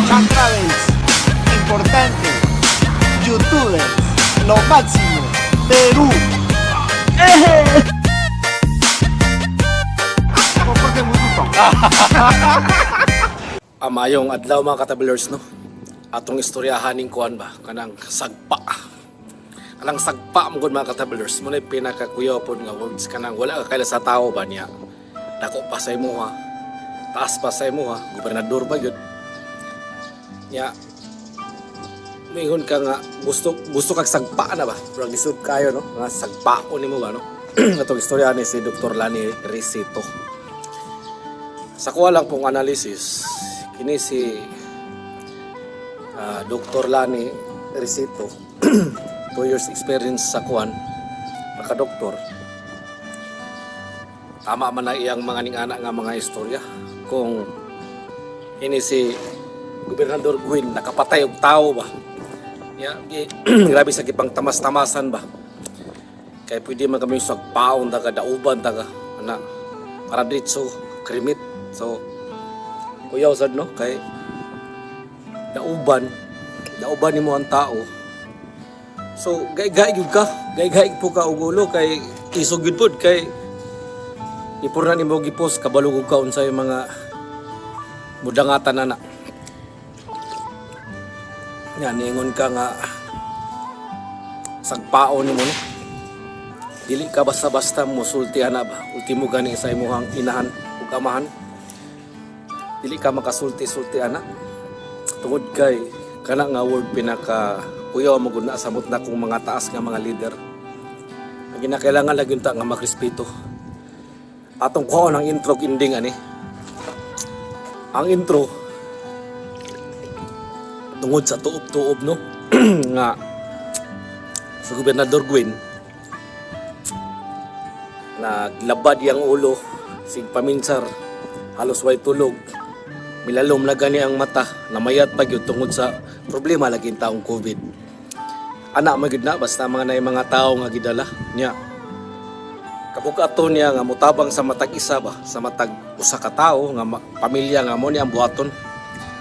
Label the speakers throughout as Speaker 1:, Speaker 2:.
Speaker 1: Chan Travels, importante, youtubers, lo máximo, Perú. ¡Eh!
Speaker 2: Amayong adlaw, mga katablers, no. Atong istoryahan ning kuan ba, kanang sagpa. Kanang sagpa mo gud, mga katablers, mo na pinakakuyaw pod nga words, kanang wala ka kaila sa tao ba niya. Dako pa sa imo ha. Taas pa sa imo ha, gobernador ba gyud. Nya mingon ka nga gusto gusto kag sagpa na ba. Murag lisod kayo, no, nga sagpa ko nimo ba, no. Atong istorya ni si Dr. Lani Recito. Sa kuha lang pong analysis, kini si Dr. Lani Recito, 2 years experience sa kuan, pagka-doktor. Tama man na iyang mga ningana nga mga istorya. Kung ini si Gobernador Gwyn nakapatay og tao ba. Ya, grabe sa gipang tamas-tamasan ba. Kaya pwede man kami sagpaon taga dauban taga ana para ditso krimit. So kuyaw sad, no, kay dauban dauban nimo ang tao. So gay-gay gyud ka, gay-gay po ka og ulo kay isog gyud pod kay ipurna nimo gipos kabalo ka unsay mga mudangatan na na. Yan, ningon ka nga sagpaon nimo, no. Dili ka basta-basta musulti ana ba. Ultimo gani sa imuhang inahan ug amahan. Dili ka makasulti-sulti ana. Tungod kay kana nga word pinaka kuyaw mo gud na samot na kung mga taas nga mga leader. Ang ginakailangan lagi unta nga makrespeto. Atong kuhaon ang intro ug ending ani. Ang intro tungod sa tuob-tuob, no, nga sa Gobernador Gwyn naglabad yang ulo sig paminsar, halos way tulog, milalom na gani ang mata, namayat pa gyud tungod sa problema lagi taong COVID ana man gyud na. Basta mga nay mga tao nga gidala niya, kabukato niya nga mutabang sa matag isa ba, sa matag usa ka tawo nga pamilya nga mo niya ang buhaton.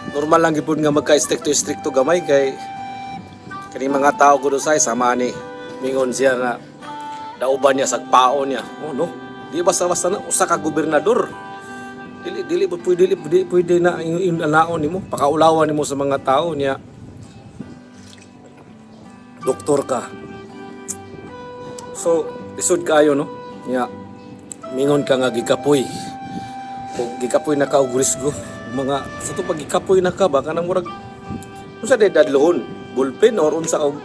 Speaker 2: Normal lang gyud nga magka-stricto-stricto gamay kay kani mga tao gud usay sama ni mingon siya nga dauban niya, sagpaon niya. Oh no, di basta-basta na usa ka gobernador. Dili dili ba pwede, dili, dili pwede na yung anaon nimo, pakaulawan nimo sa mga tao niya. Doktor ka. So lisod kayo, no, niya mingon ka nga gikapoy. O gikapoy na ka og risgo mga sa to, pag gikapoy na ka ba, kanang murag unsa day dadlohon, bullpen or unsa og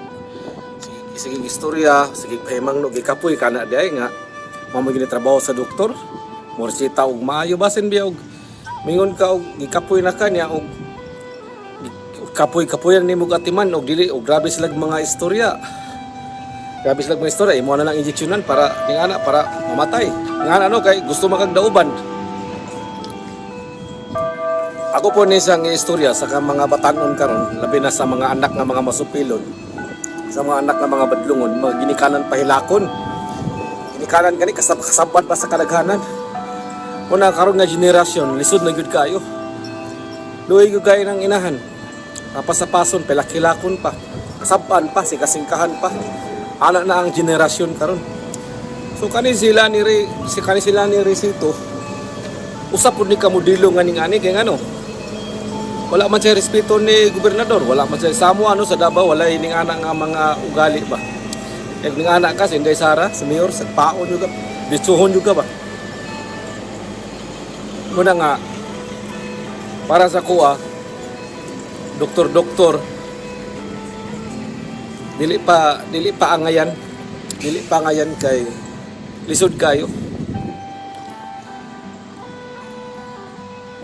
Speaker 2: sige, sige istorya, sige pahimang, no, gikapoy ka na diay nga mao mo gini trabaho sa doktor, moresita og maayo, basin biya og mingon ka og gikapoy na ka niya og kapoy kapoyan nimo atiman og dili og grabe sila mga istorya. Grabe sila mga istorya, imo na lang injeksyonan para ning ana para mamatay. Nga ano kay gusto makagdauban. Ako po ni isang istorya sa mga batanon karon, labi na sa mga anak nga mga masupilon, sa mga anak nga mga badlungon, mga ginikanan pahilakon. Ginikanan gani kasabad pa sa kadaghanan. Una karon nga henerasyon, lisod na gyud kayo. Luoy gyud kayo ng inahan. Papasapason, pelakilakon pa. Kasaban pa, sikasingkahan pa. Ana na ang henerasyon karon. So kani sila ni Re, si kani sila ni Recito, usap pud ni ka modelo nga ning ani kay ngano. Wala man siya respeto ni gobernador, wala man siya samo ano sa Davao, wala ning ana nga mga ugali ba. Kay ning ana ka si Inday Sara, sa mayor, sagpaon juga, bitsuhon juga ba. Muna nga para sa kuha, doktor doktor, dili pa angayan, dili pa angayan kay lisod kayo.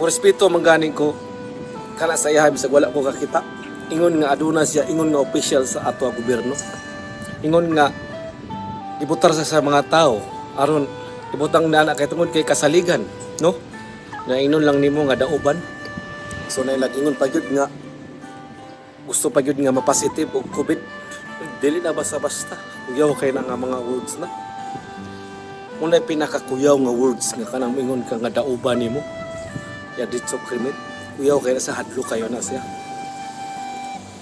Speaker 2: Mo respeto man ganing ko kana sa iya bisag wala ko kakita. Ingon nga aduna siya, ingon nga official sa ato gobyerno, ingon nga ibutar sa mga tao aron ibutang na kay tungod kay kasaligan, no, na ingon lang nimo nga dauban. So na ingon pa gyud nga gusto pa gyud nga mapositive og COVID. Dili na basta-basta. Kuyaw kay na nga mga words na. Unay pinakakuyaw nga words nga kanang ingon ka nga dauban nimo ya ditso krimit. Kuyaw kay na sa hadlo kayo na siya.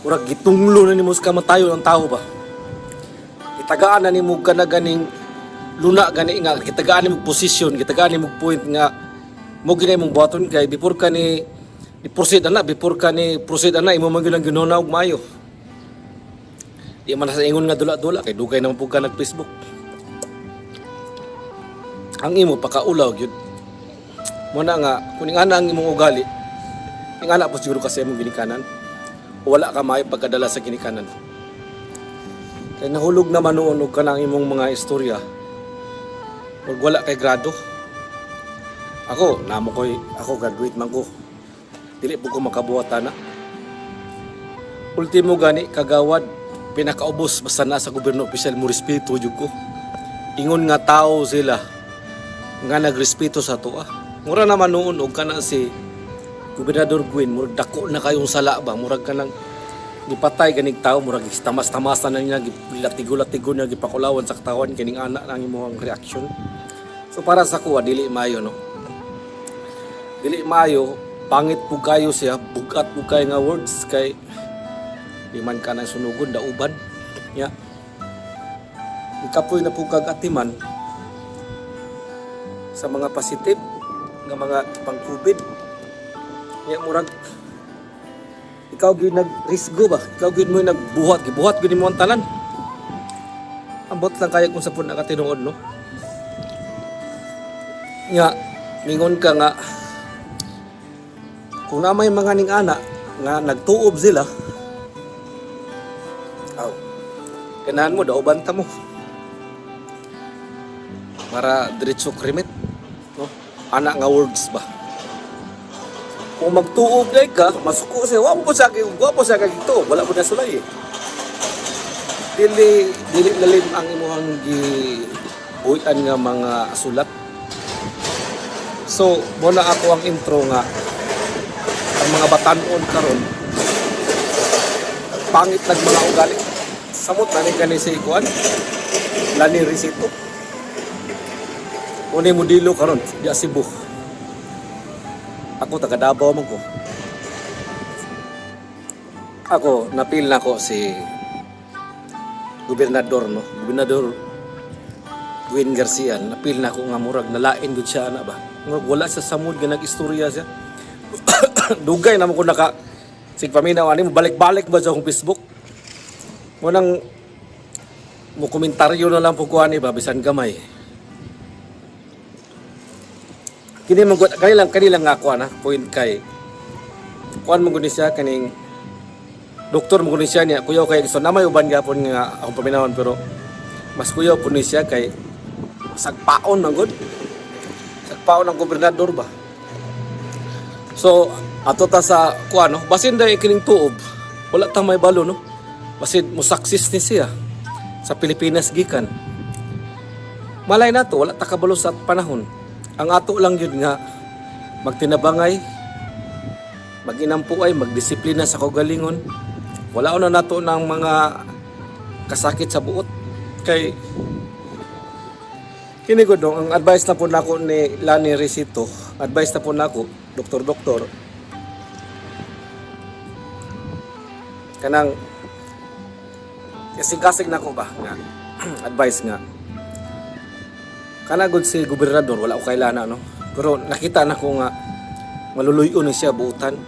Speaker 2: Murag gitunglo na nimo sa kamatayon ang tao ba. Itagaan na nimo ka na ganing luna gani nga gitagaan nimo posisyon, gitagaan nimo point nga mo ginay mong buhaton kay before ka ni proceed ana, before ka ni proceed ana, imo man gyud ang ginuna og maayo. Di man sa ingon nga dula-dula kay dugay naman pud ka nag Facebook. Ang imo pakaulaw gyud. Mo na nga kung ingana ang imong ugali, ingana po siguro kasi imong ginikanan. Wala ka maayo pagkadala sa ginikanan. Kay nahulog naman noon og kanang imong mga istorya. Ug wala kay grado. Ako, namo koy, ako graduate man ko. Dili po ko makabuhat ana. Ultimo gani kagawad pinakaubos basta na sa gobyerno opisyal mo respeto jud ko. Ingon nga tao sila nga nagrespeto sa toa. Mura naman noon og kana si Gobernador Gwyn, murag dako na kayong sala ba, murag kanang gipatay ganig tao, murag tamas-tamasan na niya, gilatigo-latigo niya, gipakulawan sa katawan kining ana ang imong reaction. So para sa kuha dili maayo, no. Dili maayo, pangit po kayo siya, bugat po kayo nga words kay di man ka nang sunugon, dauban. Ya. Ikapoy na po kag atiman sa mga positive nga mga pang-COVID. Ya, murag ikaw gyud nagrisgo ba? Ikaw gyud mo nagbuhat, gibuhat gyud nimo ang tanan. Ambot lang kaya kung sa pud nakatinuod, no. Nga mingon ka nga kung na may mga ning ana nga nagtuob sila, aw, ganahan mo dauban ta mo para diretso krimit, no, ana nga words ba. Kung magtuob day ka, masuko siya, wa po sa akin, wa po sa akin ito, wala po na sulay eh. Dili dili lalim ang imuhang gibuhian nga mga sulat. So mo na ako ang intro nga ang mga batanon karon pangit nag mga ugali. Samot na ni kani si kuan Lani Risito. Unay modelo karon di Cebu. Ako taga Davao man ko. Ako napil na ko si gobernador, no, Gobernador Gwen Garcia. Napil na ko nga murag nalain gud siya ana ba. Murag wala siya sa mood nga nag-istorya siya. Dugay naman ko naka sig paminaw ani mo, balik-balik ba sa akong Facebook. Mo nang mo komentaryo na lang po ko ani ba bisan gamay. Kini man gud kanilang kanilang nga ako ana point kay kuan mo gud ni siya kaning doktor mo gud ni siya niya kuyaw kay so na may uban gapon nga akong paminawon, pero mas kuyaw po ni siya kay sagpaon man gud, sagpaon ang gobernador ba. So ato ta sa kuan, no, basin dai kining tuob, wala ta may balo, no, basin mo success ni siya sa Pilipinas gikan. Malay nato, wala ta kabalo sa panahon. Ang ato lang yun nga magtinabangay, maginampuay, magdisiplina sa kaugalingon. Wala na nato ng mga kasakit sa buot kay kini gud dong, ang advice na po nako ni Lani Risito, advice na po nako, doktor doktor kanang kasing-kasing nako ba nga advice nga kana gud si gobernador, wala ko kailana, no, pero nakita na ko nga maluluyo ni siya buutan.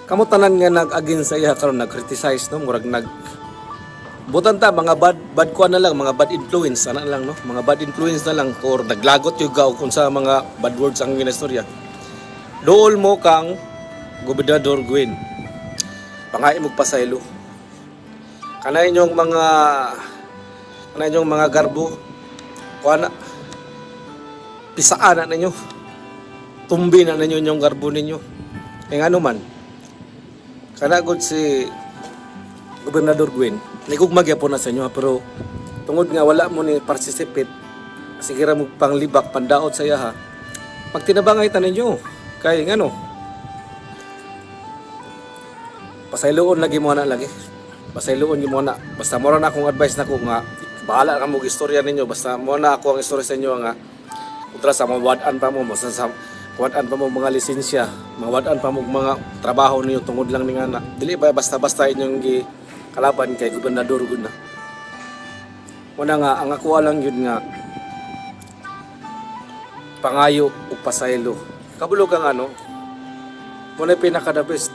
Speaker 2: Kamo tanan nga nag-against sa iya karon, nag-criticize, no, murag nag butan ta mga bad bad kuan na lang, mga bad influence ana lang, no, mga bad influence na lang or naglagot yung gaw kung sa mga bad words ang ginastorya. Dool mo kang Gobernador Gwen, pangay mo pasaylo kanay inyong mga garbo kuan na, pisaan na ninyo, tumbi na ninyo inyong garbo ninyo. Kaya ngano man kana gud si Gobernador Gwen, nigugma gyapon na sa inyo ha, pero tungod nga wala mo ni participate, sige ra mo panglibak pandaot sa iya ha. Pagtinabangay ta ninyo kay ngano pasayloon lagi mo na lagi, pasayloon gyud mo na. Basta mo na akong advice nako nga bahala ka mo og istorya ninyo, basta mo na ako ang istorya sa inyo nga kontra sa mga wad-an pa mo, basta sa Kuhaan pa mo mga lisensya, mawad-an pa mo mga trabaho ninyo tungod lang ning ana. Dili ba basta-basta inyong gi kalaban kay gobernador gud na. Muna nga ang ako lang yun nga pangayo ug pasaylo. Kabalo kang ano, muna pinaka the best.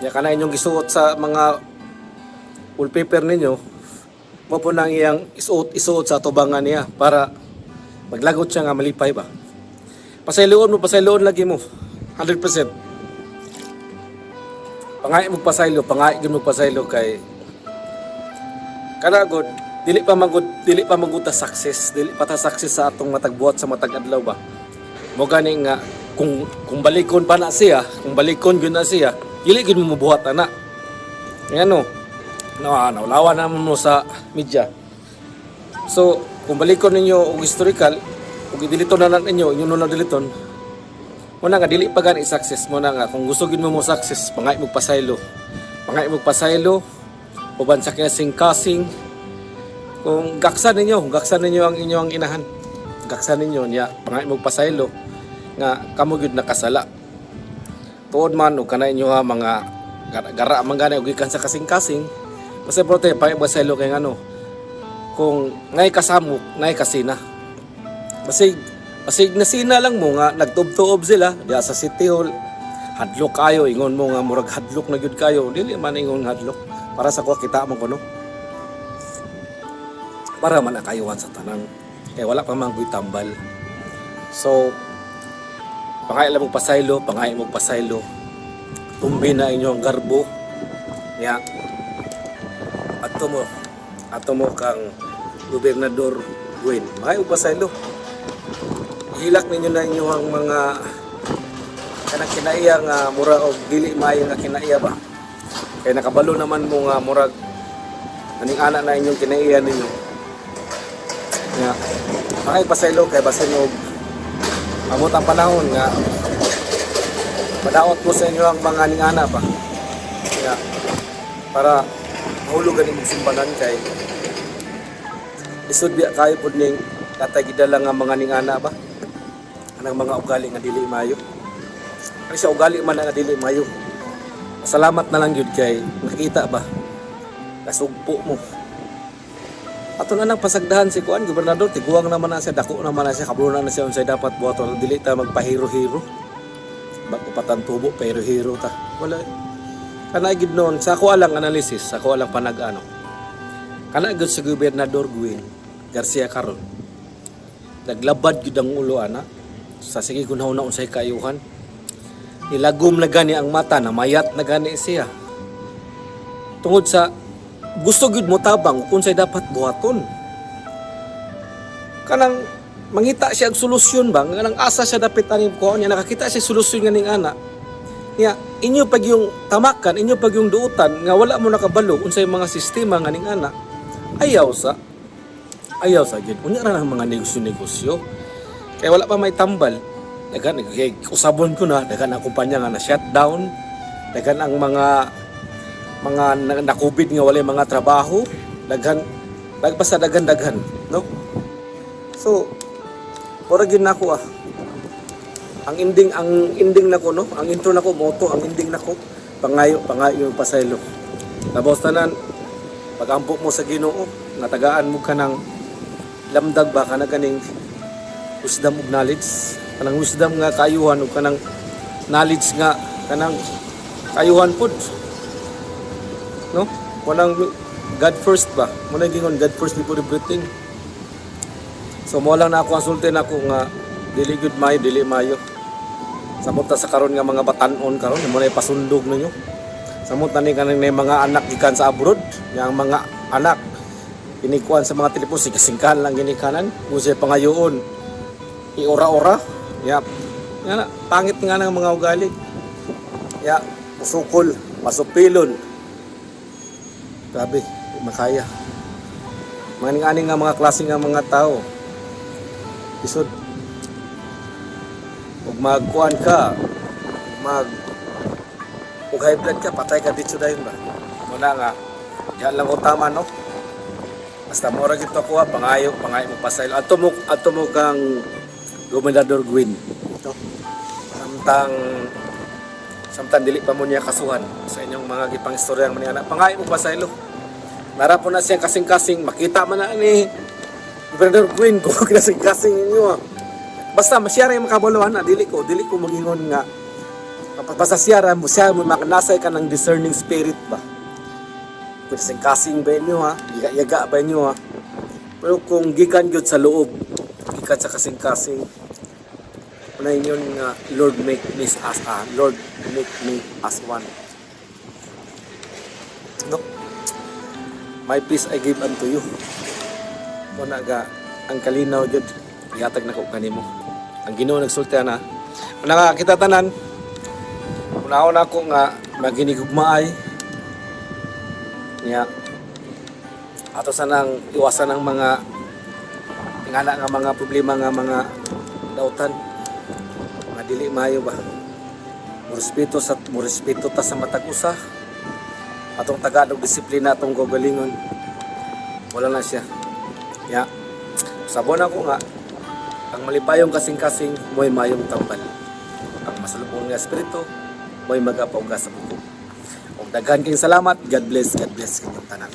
Speaker 2: Nya kana inyong gisuot sa mga wallpaper ninyo, mo po nang iyang isuot isuot sa tubangan niya para maglagot siya nga malipay ba. Pasayloon mo, pasayloon lagi mo. 100%. Pangay mo pasaylo, pangay gyud mo pasaylo kay kana god dili pa magud ta success, dili pa ta success sa atong matag buhat sa matag adlaw ba. Mo gani nga kung balikon pa na siya, kung balikon gyud na siya, dili gyud mo mobuhat ana. Ngano? No, naulawan na mo sa media. So, kung balikon ninyo og historical, ug idiliton na lang ninyo, inyo na diliton, muna nga dili pa gani success mo na nga kung gusto gyud mo mo success, pangay mo pasaylo. Pangay mo pasaylo uban sa kasing-kasing. Kung gaksa ninyo ang inyong inahan. Gaksa ninyo niya, pangay mo pasaylo nga kamo gyud nakasala. Tuod man og kana inyo ha mga gara man gani og gikan sa kasing-kasing. Basta importante pangay pasaylo kay ngano kung ngay kasamok, ngay kasina. Basig basig nasina lang mo nga nagtuob-tuob sila diya sa City Hall. Hadlok kayo, ingon mo nga murag hadlok na gyud kayo. Dili man ingon hadlok. Para sa kuha kita man kuno. Para man ang kayuhan sa tanan. Kay wala pa man guy tambal. So pangay lang mo pasaylo, pangay mo pasaylo. Tumbi na inyo ang garbo. Ya. Ato mo kang Gobernador Gwen. Pangay mo pasaylo. Hilak ninyo na inyo ang mga kanang kinaiya nga mura og dili maayo nga kinaiya ba. Kay nakabalo naman mo nga murag aning ana na inyong kinaiya ninyo. Nga pangay pasaylo kay basin og amot ang panahon nga padaot mo sa inyo ang mga aning ana ba. Nga para mahulog gani mong simbanan kay lisod biya kayo pud ning tatay gidala nga mga ning ana ba, anang mga ugali nga dili maayo. Kani siya ugali man nga dili maayo. Salamat na lang gyud kay nakita ba nasugpo mo. Ato na nang pasagdahan si kuan gobernador, tiguang naman na siya, dako naman na siya, kabalo na siya unsay dapat buhaton, dili ta magpahiro-hiro. Bago patan tubo, pahiro-hiro ta. Wala. Kana gid noon sa ako alang analysis, sa ako alang panag-ano. Kana gid sa Gobernador Gwen Garcia karon. Naglabad gyud ang ulo ana. Sa sige kun na unsay kaayuhan. Nilagom na gani ang mata, namayat na gani siya. Tungod sa gusto gyud mo tabang kung unsay dapat buhaton. Kanang mangita siya og solusyon ba, kanang asa siya dapit ani ko niya nakakita siya solusyon nga ning ana. Niya inyo pag yung tamakan, inyo pag yung duutan nga wala mo nakabalo unsay mga sistema nga ning ana. Ayaw sa. Ayaw sa gyud. Unya ra ng mga negosyo-negosyo. Kaya wala pa may tambal. Daghan kay usabon ko na, daghan ang kumpanya nga na shutdown, daghan ang mga na COVID nga walay mga trabaho, daghan basta daghan daghan, no? So, ora gyud nako ah. Ang ending nako no, ang intro nako moto, ang ending nako pangayo pangayo pasaylo. Tapos tanan pagampo mo sa Ginoo, nga tagaan mo ka ng lamdag ba kana ganing wisdom ug knowledge, kanang wisdom nga kaayuhan ug kanang knowledge nga kanang kaayuhan pud. No? Walang God first ba? Muna gingon God first before everything. So mo lang na ako ang sulti nako nga dili gud mayo, dili mayo. Samot ta sa karon nga mga batan-on karon, mo na ipasundog ninyo. Samot na ni kanang na mga anak gikan sa abroad, yang mga anak kinikuan sa mga telepon, sigasingkahan lang ginikanan, kung siya pangayoon, iora-ora, ya, nga na, pangit nga ng mga ugali. Ya, musukol, masupilon. Grabe, di makaya. Mga ani nga mga klase nga mga tao. Isod. Ug magkuan ka, mag ug high blood ka, patay ka dito dayon ba. Muna nga, diyan lang ko tama no. Basta mura gito ako ha, pangayo, pangayo mo pasaylo. Ato mo kang Gobernador Gwyn. No? Samtang samtang dili pa mo niya kasuhan sa inyong mga gipangistoryang man anak. Pangay mo pasaylo. Nara po na siya kasing-kasing, makita man na ni Gobernador Queen kung kasing-kasing ninyo ah. Basta masyara yung makabuluhan na dili ko magingon nga basta siya ra mo siya mo makanasay ka ng discerning spirit ba. Kasing-kasing ba inyo ha? Yaga ba inyo ha? Pero kung gikan gyud sa loob, gikan sa kasing-kasing, una yun nga, Lord make me as one. No? My peace I give unto you. Muna ga ang kalinaw gyud ihatag nako kanimo. Ang Ginoo nagsulti ana. Una nga kita tanan. Unahon ako nga maginigugmaay niya ato sanang iwasan ang mga ingana nga mga problema nga mga dautan nga dili maayo ba. Morespeto ta sa matag usa, atong tagaan og disiplina atong kaugalingon. Wala na siya ya. Sabon ako nga ang malipayong kasing-kasing mo'y mayong tambal, ang masalubong nga espiritu mo'y magapauga sa buko. Og daghan kayong salamat. God bless, God bless kanyang tanan.